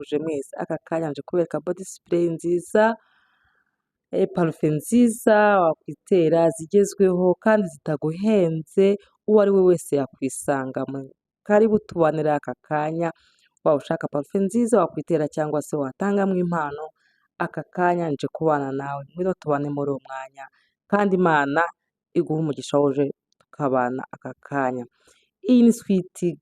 Ndabasuhuje mwese. Aka kanya nje kubereka body spray nziza, parufe nziza wakwitera zigezweho kandi zitaguhenze, uwo ari we wese yakwisangamo. Karibu tubanire aka kanya, waba ushaka parufe nziza wakwitera cyangwa se watangamo impano, aka kanya nje kubana nawe, ngwino tubane muri uwo mwanya kandi Imana iguhe umugisha wuje tukabana aka kanya. Iyi ni Sweet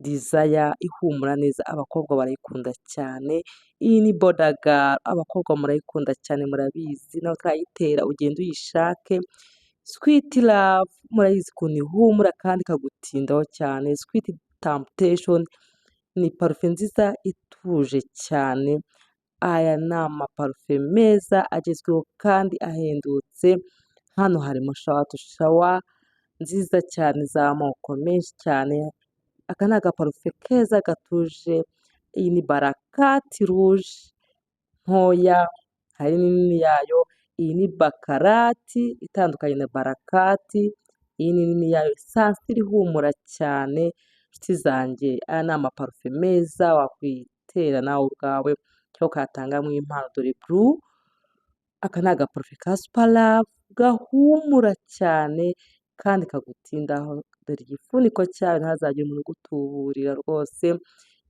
Desire ihumura neza, abakobwa barayikunda cyane. Iyi ni Bodaga, abakobwa murayikunda cyane, murabizi, nawe utarayitera ugende uyishake. Sweet Love murayizi ukuntu ihumura kandi ikagutindaho cyane. Sweet Temptation ni parufe nziza ituje cyane. Aya ni amaparufe meza agezweho kandi ahendutse. Hano harimo shower to shower nziza cyane z'amoko menshi cyane. Aka ni agaparufe keza gatuje. Iyi ni Barakat Rouge ntoya, hari n'inini yayo. Iyi ni Baccarat itandukanye na Barakat, iyi ni nini yayo, Sansire ihumura cyane. Nshuti zanjye, aya ni amaparufe meza wakwitera nawe ubwawe cyangwa ukayatangamo impano. Dore Blue, aka ni agaparufe ka Super Love gahumura cyane kandi kagutindaho. Dore igifuniko cyayo, ntihazagire umuntu ugutuburira rwose.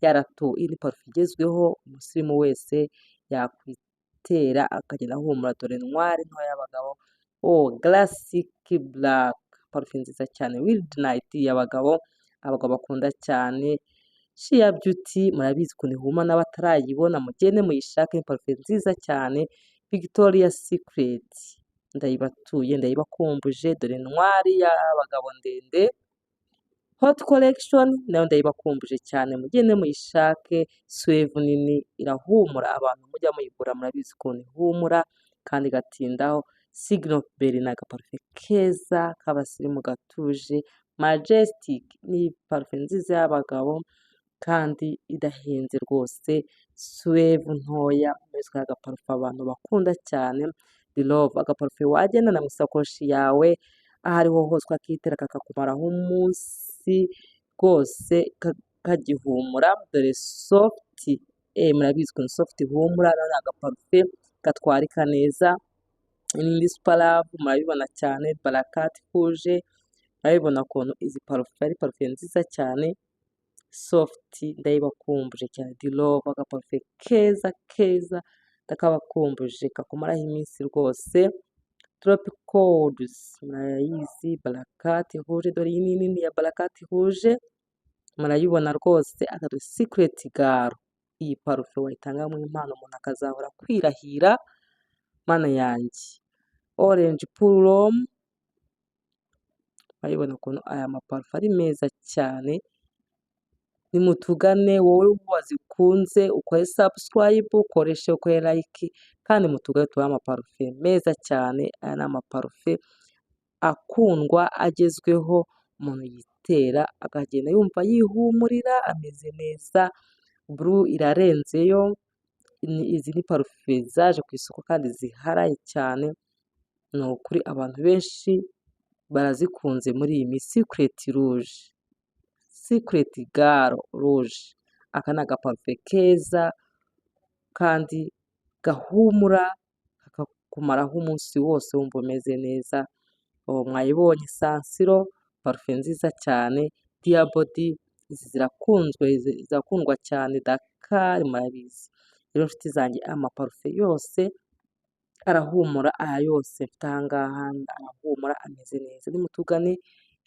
Yaratu, iyi ni parufe igezweho, umusirimu wese yakwitera akagenda ahumura. Dore Noir ntoya y'abagabo, oh, Classic Black, parufe nziza cyane. Wild Night y'abagabo, abagabo bakunda cyane. Sheer Beauty murabizi ukuntu ihumura, n'abatarayibona mugende muyishake, ni parufe nziza cyane. Victoria Secret ndayibatuye, ndayibakumbuje. Dore Noir y'abagabo ndende. Hot Collection nayo ndayibakumbuje cyane, mugende muyishake. Suave nini irahumura, abantu mujya muyigura murabizi ukuntu ihumura kandi igatindaho. Signal Bell ni agaparufe keza k'abasirimu gatuje. Majestic ni parufe nziza y'abagabo kandi idahenze rwose. Suave ntoya, mbese agaparufe abantu bakunda cyane. Love, agaparufe wagendana mu isakoshi yawe aho ariho hose, ukakitera kakakumaraho umunsi rwose kagihumura. Dore Soft, murabizi ukuntu Soft ihumura, ni agaparufe gatwarika neza. N'indi Super Love murabibona cyane, Barakat Rouge, murabibona ukuntu izi parufe ari parufe nziza cyane. Soft ndayibakumbuje cyane. Love, agaparufe keza keza ndakabakumbuje, kakumaraho iminsi rwose. Tropical murayizi, Barakat Rouge, dore iyi ni nini ya Barakat Rouge, murayibona rwose. Akado Secret Girl, iyi parufe wayitangamo impano umuntu akazahora kwirahira, Mana yanjye. Orange Plum, murabibona ukuntu aya maparufe ari meza cyane. Nimutugane, wowe wazikunze ukore subscribe, ukoreshe, ukore like, kandi mutugane tubahe amaparufe meza cyane. Aya ni amaparufe akundwa, agezweho, umuntu yitera akagenda yumva yihumurira ameze neza. Blue irarenzeyo, izi ni parufe zaje ku isoko kandi ziharaye cyane, ni ukuri abantu benshi barazikunze muri iyi minsi. Secret Rouge, Secret Girl Rouge, aka ni agaparufe keza kandi gahumura kakakumaraho umunsi wose wumva umeze neza. Mwayibonye Sansiro, parufe nziza cyane. Diyabodi, izi zirakunzwe, zirakundwa cyane. Dakari murabizi. Rero nshuti zanjye, amaparufe yose arahumura, aya yose mfite aha ngaha arahumura, ameze neza. Nimutugane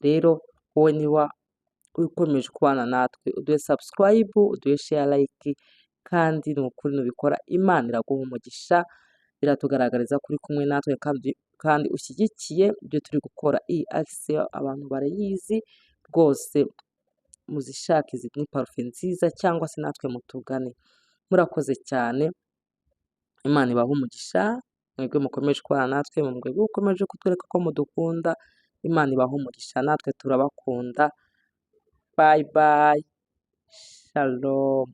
rero, wowe niba ukomeje kubana natwe, uduhe subscribe, uduhe share, like, kandi ni ukuri nubikora Imana iraguha umugisha, biratugaragariza ko uri kumwe natwe kandi ushyigikiye ibyo turi gukora. Iyi akisi abantu barayizi rwose, muzishake, izi ni parufe nziza, cyangwa se natwe mutugane. Murakoze cyane, Imana ibahe umugisha, mwebwe mukomeje kubana natwe, mwebwe mukomeje kutwereka ko mudukunda, Imana ibahe umugisha, natwe turabakunda. Bye bye, shalom.